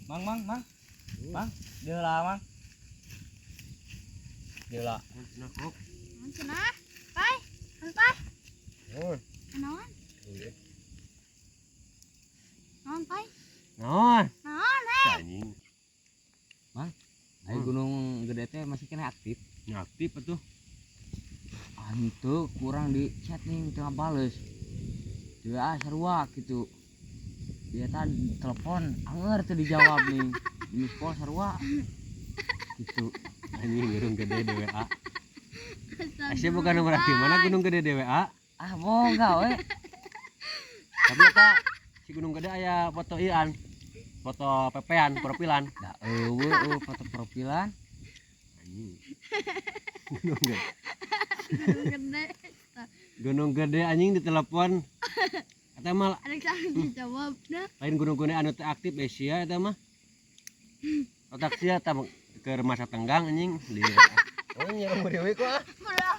Mang, mang, mang. Mang, dieu lah, Mang. Dieu lah. Nah, kok. Naon cenah? Pai, pai. Oh. Naon? Naon, pai? Naon? Naon? Anjing. Ayo, Gunung Gede teh masih kena aktif. Nya aktif atuh. Ah, henteu, kurang di chat nih teu bales. Di WA sarua gitu. Dia tadi telepon anger teu dijawab nih. Di miss call sarua. Gitu. Anjing, Gunung Gede di WA. Asya bukan nomor aktif mana Gunung Gede di WA? Ah, boga we. Tapi eta si Gunung Gede aya foto ian. Foto pepean, profilan. Da euweuh euweuh foto profilan. Anjing. Gunung Gede. Gunung Gede. Gunung Gede anjing ditelepon. Eta mah Ada yang dijawab dah. Lain Gunung Gede anu teu aktif sia eta mah. Otak sia eta mah keur masa tenggang anjing. Lieur. Oh, nyerang dewe kok ah. Udah.